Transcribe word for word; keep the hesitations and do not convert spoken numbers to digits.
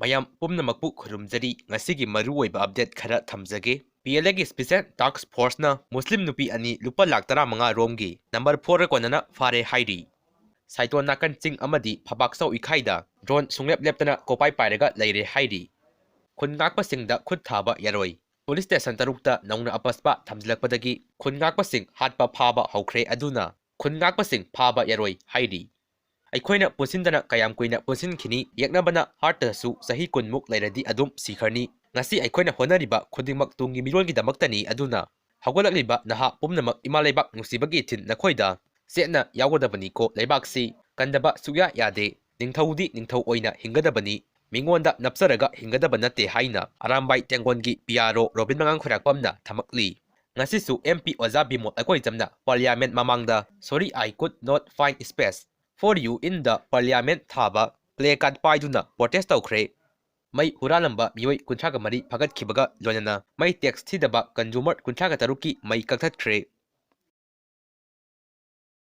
ꯃꯌꯥꯝ ꯄꯨꯝꯅꯃꯛꯄꯨ ꯈꯨꯔꯨꯝꯖꯔꯤ꯫ ꯉꯁꯤꯒꯤ ꯃꯔꯨꯑꯣꯏꯕ update ꯈꯔ ꯊꯝꯖꯒꯦ꯫ ꯄꯤ ꯑꯦꯜ ꯑꯦꯒꯤ special task forceꯅ ꯃꯨꯁꯂꯤꯝ ꯅꯨꯄꯤ ꯑꯅꯤ ꯂꯨꯄꯥ ꯂꯥꯈ ꯇꯔꯥꯃꯉꯥ ꯔꯣꯝꯒꯤ number fourꯒ ꯀꯣꯟꯅꯅ ꯐꯥꯔꯦ ꯍꯥꯏꯔꯤ꯫ ꯁꯥꯏꯇꯣꯟ ꯅꯥꯀꯟ ꯆꯤꯡ ꯑꯃꯗꯤ ꯐꯕꯥꯛꯆꯧ ꯏꯈꯥꯏꯗ drone ꯁꯨꯡꯂꯦꯞ ꯂꯦꯞꯇꯅ ꯀꯣꯄꯥꯏ ꯄꯥꯏꯔꯒ ꯂꯩꯔꯦ ꯍꯥꯏꯔꯤ꯫ ꯈꯨꯟ ꯉꯥꯛꯄꯁꯤꯡꯗ ꯈꯨꯠ ꯊꯥꯕ ꯌꯥꯔꯣꯏ꯫ Police station ꯇꯔꯨꯛꯇ ꯅꯧꯅ ꯑꯄꯁꯄ ꯊꯝꯖꯤꯜꯂꯛꯄꯗꯒꯤ ꯈꯨꯟ ꯉꯥꯛꯄꯁꯤꯡ ꯍꯥꯠꯄ ꯐꯥꯕ ꯍꯧꯈ꯭ꯔꯦ꯫ ꯑꯗꯨꯅ ꯈꯨꯟ ꯉꯥꯛꯄꯁꯤꯡ ꯐꯥꯕ ꯌꯥꯔꯣꯏ ꯍꯥꯏꯔꯤ꯫ ꯑꯩꯈꯣꯏꯅ ꯄꯨꯟꯁꯤꯟꯗꯅ ꯀꯌꯥꯝ ꯀꯨꯏꯅ ꯄꯨꯟꯁꯤꯟꯈꯤꯅꯤ? ꯌꯦꯛꯅꯕꯅ ꯍꯥꯠꯇ꯭ꯔꯁꯨ ꯆꯍꯤ ꯀꯨꯟꯃꯨꯛ ꯂꯩꯔꯗꯤ ꯑꯗꯨꯝ ꯁꯤꯈ꯭ꯔꯅꯤ꯫ ꯉꯁꯤ ꯑꯩꯈꯣꯏꯅ ꯍꯣꯠꯅꯔꯤꯕ ꯈꯨꯗꯤꯡꯃꯛ ꯇꯨꯡꯒꯤ ꯃꯤꯔꯣꯜꯒꯤꯗꯃꯛꯇꯅꯤ꯫ ꯑꯗꯨꯅ ꯍꯧꯒꯠꯂꯛꯂꯤꯕ ꯅꯍꯥ ꯄꯨꯝꯅꯃꯛ ꯏꯃꯥ ꯂꯩꯕꯥꯛ ꯅꯨꯡꯁꯤꯕꯒꯤ ꯏꯊꯤꯜ ꯅꯈꯣꯏꯗ ꯆꯦꯠꯅ ꯌꯥꯎꯒꯗꯕꯅꯤꯀꯣ꯫ ꯂꯩꯕꯥꯛꯁꯤ ꯀꯟꯗꯕ ꯁꯨꯛꯌꯥ ꯌꯥꯗꯦ꯫ ꯅꯤꯡꯊꯧꯗꯤ ꯅꯤꯡꯊꯧ ꯑꯣꯏꯅ ꯍꯤꯡꯒꯗꯕꯅꯤ, ꯃꯤꯉꯣꯟꯗ ꯅꯞꯆꯔꯒ ꯍꯤꯡꯒꯗꯕ ꯅꯠꯇꯦ ꯍꯥꯏꯅ ꯑꯔꯥꯝꯕꯥꯏ ꯇꯦꯡꯒꯣꯟꯒꯤ ꯄꯤ ꯑꯥꯔ ꯑꯣ ꯔꯣꯕꯤꯟ ꯃꯉꯥꯡ ꯈꯣꯏꯔꯥꯛꯄꯝꯅ ꯊꯝꯃꯛꯂꯤ꯫ ꯉꯁꯤꯁꯨ ꯑꯦꯝ ꯄꯤ ꯑꯣꯖꯥ ꯕꯤꯃꯣꯜ ꯑꯩꯀꯣꯏꯖꯝꯅ Parliament ꯃꯃꯥꯡꯗ "Sorry, I could not find space for you in the Parliament" ꯊꯥꯕ placard ꯄꯥꯏꯗꯨꯅ protest ꯇꯧꯈ꯭ꯔꯦ꯫ ꯃꯩ ꯍꯨꯔꯥꯜꯂꯝꯕ ꯃꯤꯑꯣꯏ ꯀꯨꯟꯊ꯭ꯔꯥꯒ ꯃꯔꯤ ꯐꯥꯒꯠꯈꯤꯕꯒ ꯂꯣꯏꯅꯅ ꯃꯩ tax ꯊꯤꯗꯕ consumer ꯀꯨꯟꯊ꯭ꯔꯥꯒ ꯇꯔꯨꯛꯀꯤ ꯃꯩ ꯀꯛꯊꯠꯈ꯭ꯔꯦ꯫